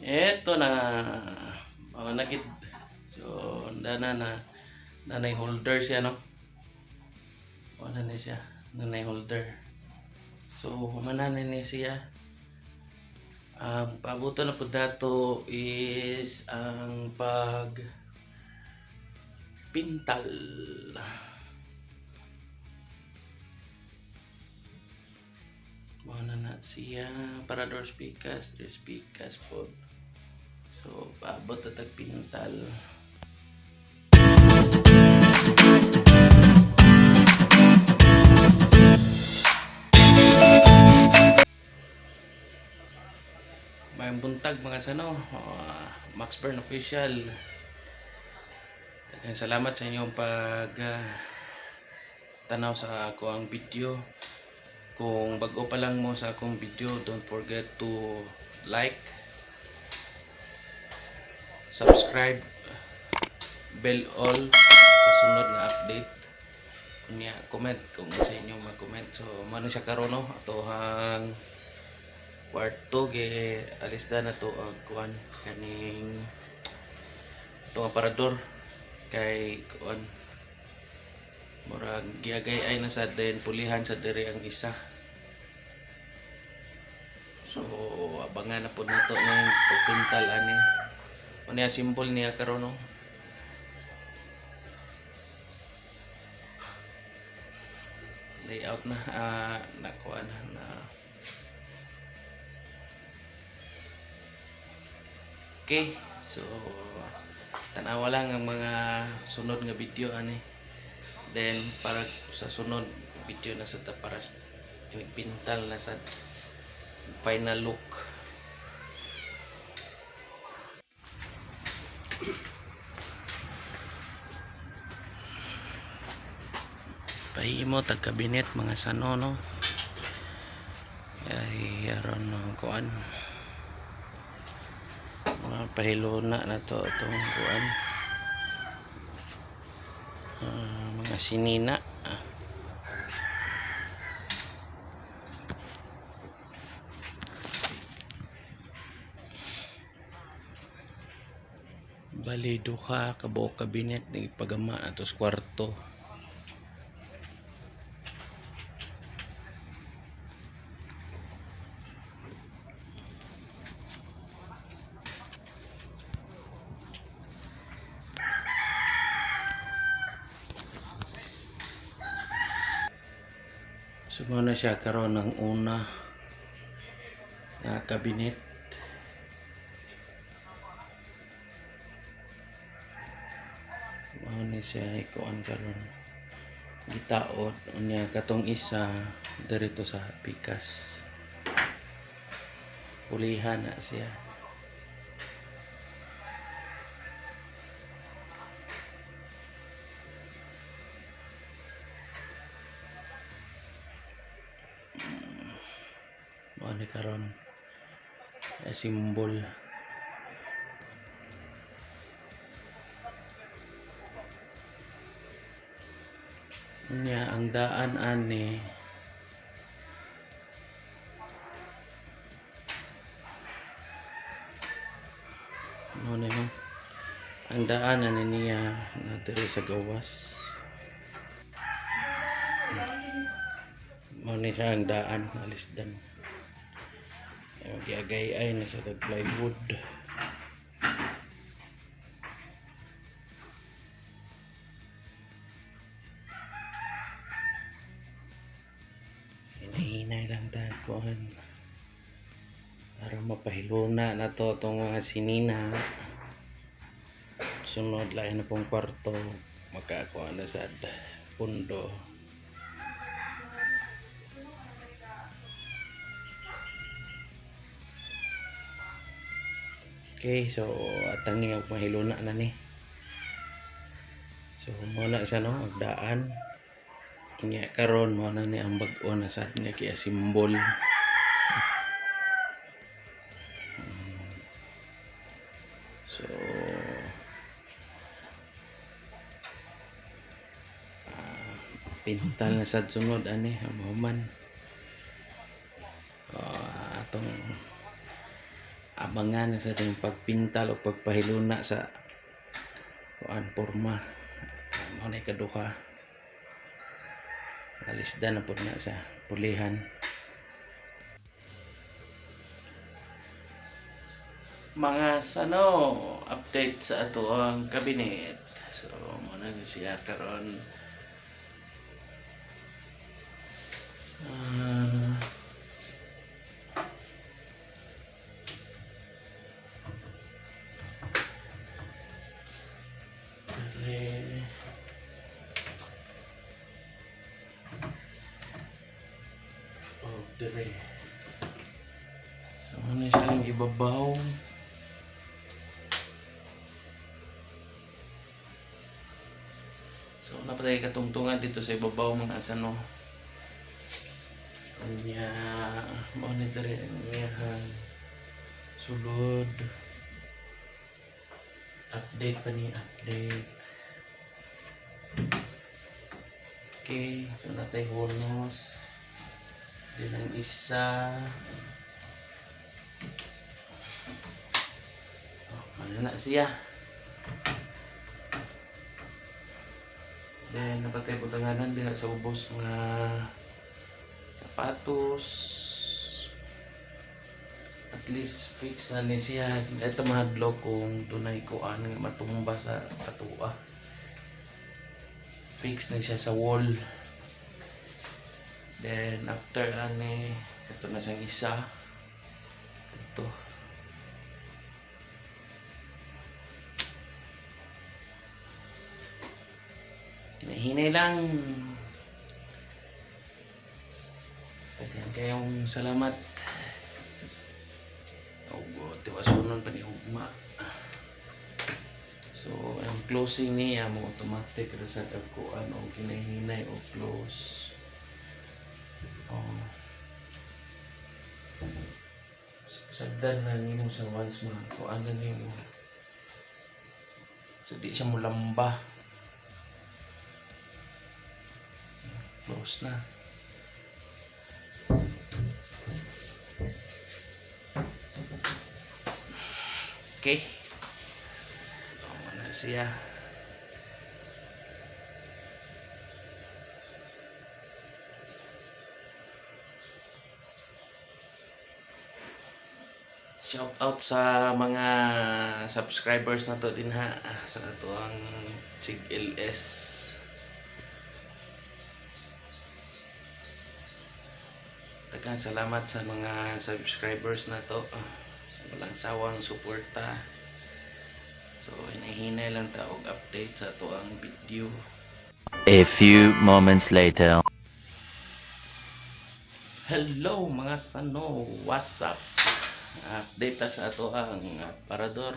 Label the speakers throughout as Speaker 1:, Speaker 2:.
Speaker 1: Eto na. Oh, nagit. So, dana na nanay holder siya, no? Wala na siya. Nanay holder. So, humanan na ni siya. Ang pabuto na po dato is ang pag pintal. Mao na na siya para door speakers, door speakers po. So, paabot na tag pintal. Mayong buntag, mga sano, Max Bern Official. Daghang salamat sa inyong pag tanaw sa ako ang video. Kung bago pa lang mo sa akong video, don't forget to like, subscribe, bell all sa sunod nga update. Unya, comment kung sa inyo mag-comment. So, mano siya karon, no? Atohang kwarto ge alis na to ang kuan kaning itong aparador kay kuan murag giagay ay na sa, then pulihan sa diri ang isa. So abangan na po nato ng pagpintal ani. Ano yung symbol niya karon, no? Layout na, nakuha na na. Okay, so tanawa lang ang mga sunod nga video ani. Then para sa sunod video na sa ta para pintal na sa final look. Pahimo tag cabinet, mga sano, no? Ay aron no kuan. Mga pahiluna na to itong kuan. Mga sinina. Bali duha ka buok cabinet ni pagama ato sa kwarto. So mao na siya karon ang una nga cabinet. Mao ni siya ikuan karon. Gitaod unya katong isa dirito sa pikas. Pulihan na siya. Mao ni karon simbol. Unya ang daan ani mao ni, no? Ang daan ani niya na diri sa gawas. Mao ni siya ang daan alisdan. Ay, giagay ay na sa plywood. Hinahinay lang ta kuan. Para mapahiluna na to itong mga sinina. Sunod lain na pong kwarto makakuha na sad pundo. Okay, so atang niya mahiluna na ni. So mo na siya, no, agdaan. Inya karon mo na ni ang bag-o na sad nga kiya simbol. So pintal na sad sunod ani mahuman. Atong Abangan sa atong pagpintal o pagpahiluna sa kuan, porma. Mao na ikaduha. Alisdan na pod na sa pulihan. Mga sano, update sa ato ang cabinet. So, mao na siya karon. Ah, dere. Oh, dere. So, ano siya ang ibabaw. So, napatay katungtungan dito sa ibabaw, mga asano. Unya, mao ni dere ang iyahang sulod. Update pa ni, update. Okay, so natay hunos. Din ang isa. Oh, ano na siya. Then, napatay butanganan diha sa ubos, mga sapatos. At least fix na ni siya. Ito mahadlok kung dunay kuan nga matumba sa katua. Fix na siya sa wall. Then after ani, ito na siyang isa. Ito. Hinahinay lang. Daghan kayong salamat. Og tiwasunon pa ni ugma. So, ang closing niya mo automatic ra sa kuan o ginahinay o close. Oh. Sagdan na nimo sa once ma kuan na nimo. So di siya mulamba. Close na. Okay. So, ano siya. Shout out sa mga subscribers na to din ha, sa ato ang Chig LS. Daghang salamat sa mga subscribers na to sa walang sawang suporta. So, hinahinay lang ta og update sa ato ang video.
Speaker 2: A few moments later.
Speaker 1: Hello mga sano, what's up? Update ta sa ato ang aparador.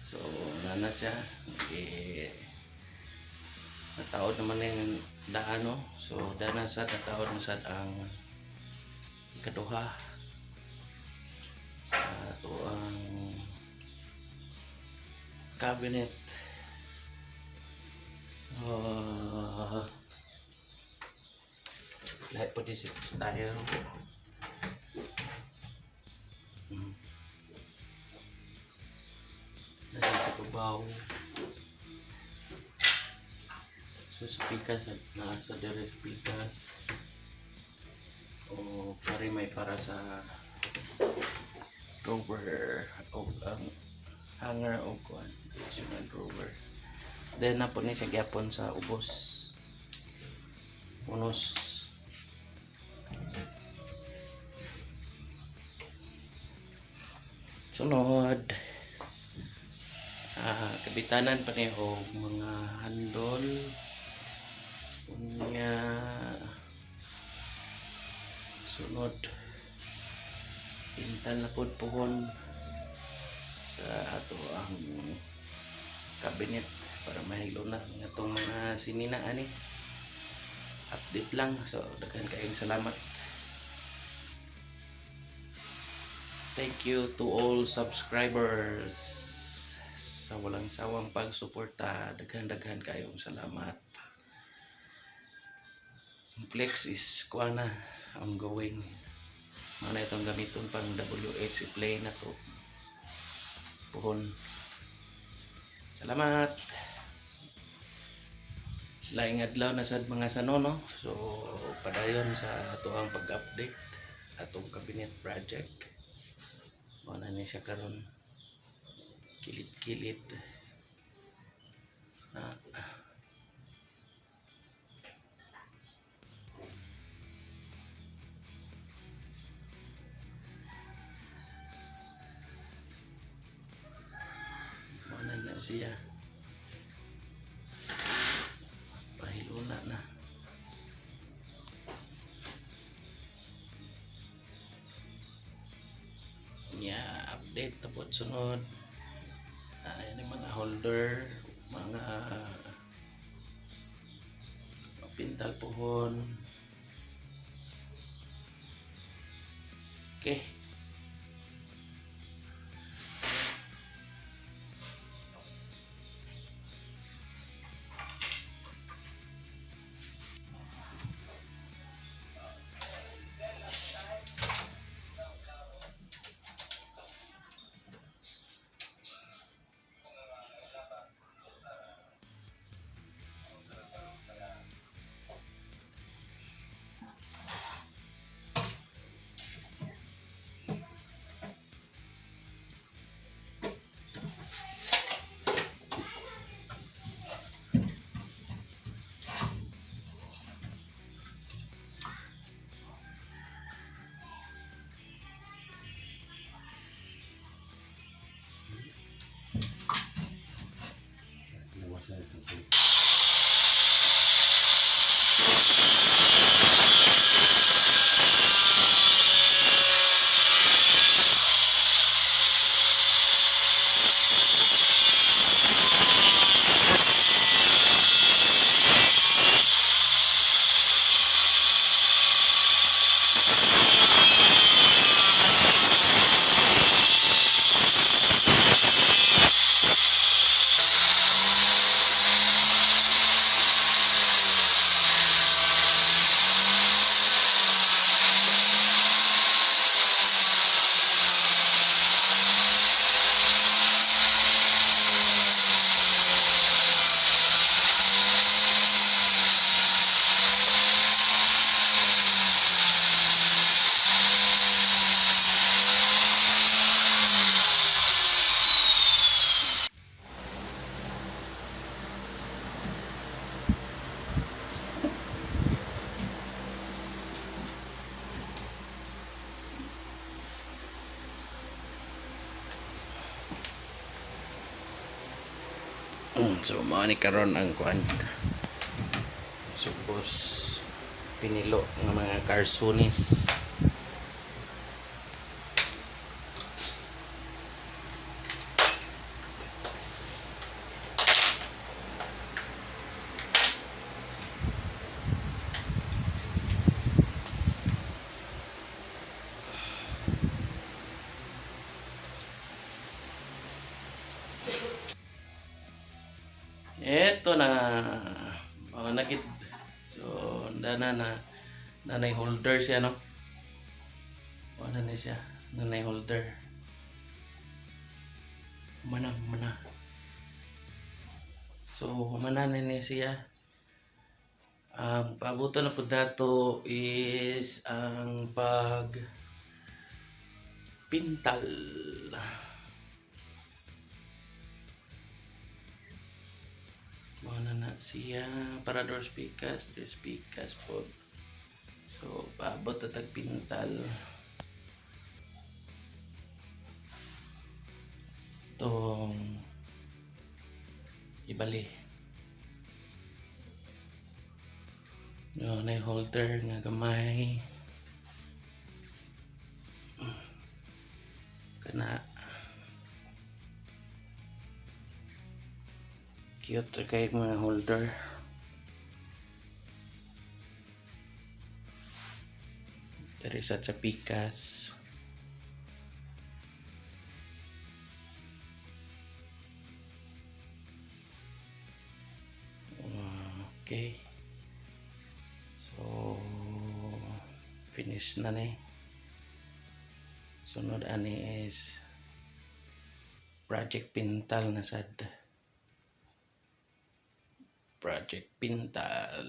Speaker 1: So, nana siya. Eh, nataod naman yung daan, no? So, dana sad, nataod na sad ang kaduha sa ato ang cabinet. So, lahat po din style. Natin sa babaw. So sa pikas, na sa dere sa pikas. O pare may para sa drawer o ang hanger o kuan, additional drawer. Then na po ni siya gyapon sa ubos. Unos. Sunod. Ah, kabitanan pa ni og mga handle. Unya, sunod, pintal na pod pohon sa ato ang cabinet para mahilo na ang atong mga sinina ani. Update lang. So daghan kayong salamat. Thank you to all subscribers sa walang sawang pagsuporta. Daghan-daghan kayong salamat. Ang flex is kuha na, ongoing. Mao na itong gamiton pang WH play na to. Puhon. Salamat. Laing adlaw na sad, mga sano, no. So padayon sa atoang pag-update atong cabinet project. Mao na ni siya karon. Kilid-kilid. Ah. Mao na na siya. Pahiluna na. Nya update na po sunod. Ayan yung mga holder, mga pintal pohon. Okay.
Speaker 3: Lawasan ito.
Speaker 1: So mao ni karon ang kuan. Supos pinilo ng mga karsunis. Eto na. Oh, nagit. So, dana na nanay holder siya, no? Wala na siya. Nanay holder. Mana, mana. So, mana na ni siya. Ang pabuto na pud nato is ang pag pintal. Mao na na siya para door speakers, door speakers po. So, paabot na tag pintal. Tong ibali. Yo, na holder nga gamay. Kana cute kay mga holder. Diri sa pikas. Okay. So, finish na ni. Sunod ani is Project Pintal na sad. Project Pintal.